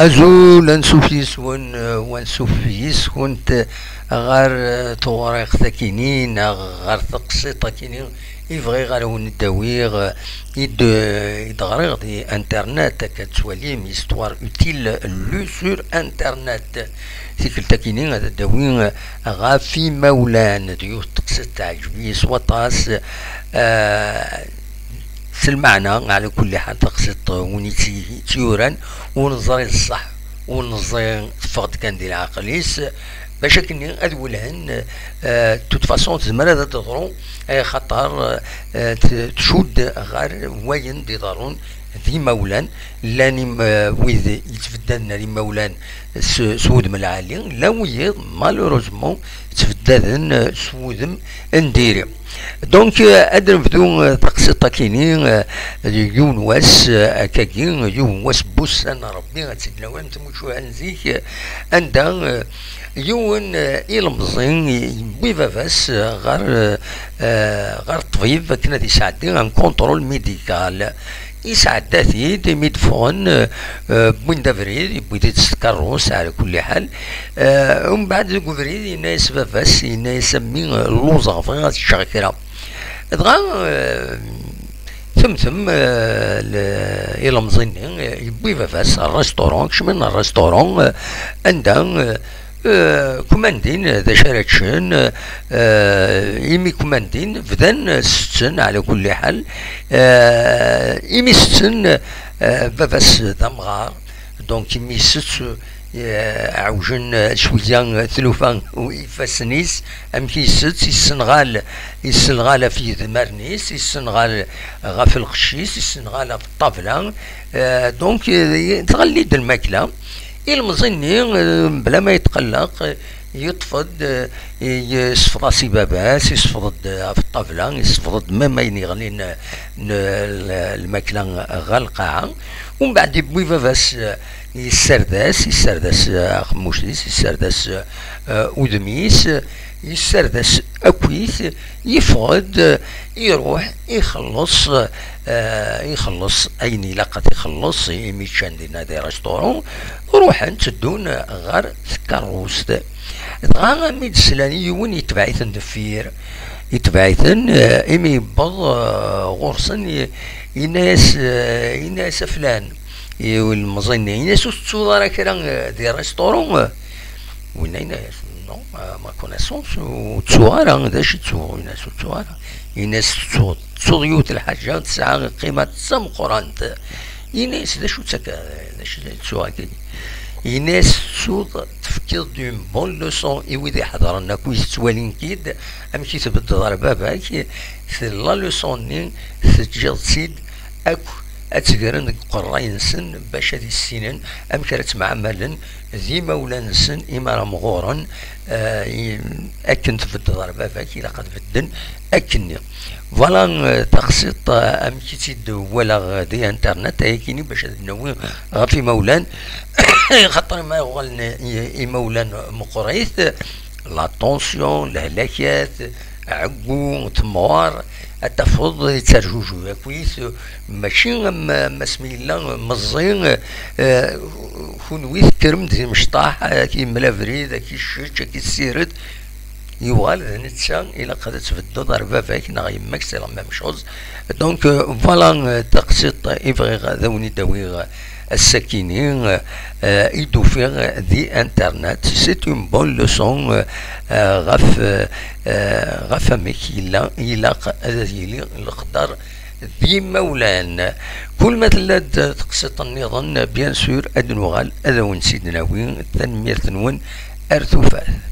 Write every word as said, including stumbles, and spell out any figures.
Azul, ansuf yis-wen, eh, wansuf yis-kunt, eh, ɣer, eh, tewriqt akini neɣ ɣer teqsiṭ akini i bɣiɣ ad wen-d-awiɣ, eh, i d-, i d-ɣriɣ di internet, akka ad twalim, histoire utile lue sur internet. Tikkelt akini ad d-awi, eh, ɣef imawlan, d yiwet teqsiṭ teɛǧeb-iyi s waṭas, eh, s lmeɛna, ɛla kulli ḥal, taqsiṭ win i tt-, i tt-yuran ur neẓri ṣṣeḥ, ur neẓri, teffeɣ-d kan di leɛqel-is, bac akken ad welhen, eh, de toute façon tezmer ad d-teḍru, eh, xaṭer, eh, t-, tcudd ɣer wayen d-iḍerrun d imawlan, llan im-, eh, wid yettbeddaden ar imawlan s, s wudem lɛali, llan wiyiḍ, malheureusement, ttbeddaden, eh, s wudem n diri. Donc, eh, ad nebdu, eh, taqsiṭ akini, eh, yiwen wass, eh, akkagi, yiwen wass n wussan n Rebbi, ad tt-id-nawi am tmucuha n zik, eh, anda, eh, yiwen, eh, ilemẓi yewwi baba-s, eh, ɣer, eh, eh, ɣer ṭṭbib akken ad yesɛeddi un contrôle médical. Yesɛedda-t-id, imi d-ffɣen, eh, eh, wwin-d abrid, yewwi-t-id s tkeṛṛust, ɛla kulli ḥal. Eh, umbeɛd deg ubrid, yenna-yas baba-s, yenna-yas: "A mmi, eh, lluẓeɣ, bɣiɣ ad ččeɣ kra." Dɣa, eh, temtem, eh, l-, ilemẓi-nni, eh, yewwi baba-s ar restaurant, kecmen ar restaurant, eh, anda, eh, eh, kumandin d acu ara ččen, eh, imi kumandin bdan setten, ɛla kulli ḥal, eh, imi setten, eh, baba-s d amɣar, donc imi isett, eh, ɛewjen, eh, cwiya, eh, tlufa u ifassen-is, amek i isett, issenɣal, issenɣal ɣef yedmaren-is, issenɣal ɣef lqecc-is, issenɣal ɣef ṭṭabla, eh, donc, eh, tɣelli-d lmakla. Ilemẓi-nni, eh, mebla ma yetqelleq, eh, yeṭṭef-d, eh, yessefḍ-as i baba-s, yessefḍ-d ɣef ṭṭabla, yessefḍ-d même ayen yeɣlin, eh, n, l-, lmakla ɣer lqaɛa. Umbeɛd yewwi baba-s, eh, yessard-as, yessard-as, eh, aqemmuc-is, yessard-as, eh, udem-is, yessard-as akkit, yeffeɣ-d, iruḥ, ixelleṣ, eh, ixelleṣ ayen ilaq ad ixelleṣ, imi ččan dinna di restaurant, ruḥen, tteddun ɣer tkeṛṛust. Dɣa, mi d-slan i yiwen, yetbeɛ-iten deffir, yetbeɛ-iten, eh, imi yewweḍ, eh, ɣur-sen, i-, yenna-yas, eh, yenna-yas: "A flan", i ilemẓi-nni, yenna-yas: "Ur tettuḍ ara kra, eh, di restaurant?" Winna yenna-yas: "Non, à ma connaissance, ur ttuɣ ara, d acu i ttuɣ?" Yenna-yas: "Ur ttuɣ ara." Yenna-yas: "Tettuḍ, tettuḍ yiwet lḥaǧa tesɛa qima d tameqqrant." Yenna-yas: "D acu-tt akka, d acu i ttuɣ akka?" Yenna-yas: "Tettuḍ, tefkiḍ-d une bonne leçon i wid iḥedṛen akk, i yettwalin-k-id, amek i tbeddeḍ ar baba-k, la leçon-nni teǧǧiḍ-tt-id akk ad tt-gren deg uqerray-nsen, bac ad issinen amek ara ttemɛamalen d imawlan-nsen imi ara mɣuren, eh, i-, akken tbeddeḍ ar baba-k, ilaq ad bedden akkenni." Voilà, eh, taqsiṭ, eh, amek i tt-id-walaɣ di internet, ayakini bac ad d-nawi ɣef imawlan, xaṭer ma uɣalen i-, imawlan meqqrit, la tension, lehlakat, ɛeggu, temɣer, ad tafeḍ yetterjujuy akkit, mačči am, am asmi yella meẓẓi, eh, kunwi tekkrem-d d imecṭaḥ, ad k-yemmel abrid, ad k-yessečč, ad k-yessired. Yuɣal d netta ilaq ad tbeddeḍ ar baba-k neɣ yemma-k, c'est la même chose. Donc, euh, voilà, euh, taqsiṭ i bɣiɣ ad awen-id-awiɣ ass-akini, euh, i d-ufiɣ di internet. C'est une bonne leçon, euh, euh, ɣef, euh, euh, ɣef amek yella, ilaq ad yili leqder d yimawlan. Kul ma tella-d teqsiṭ nniḍen, bien sûr, ad nuɣal ad awen-tt-id-nawi. Tanemmirt-nwen, ar tufat.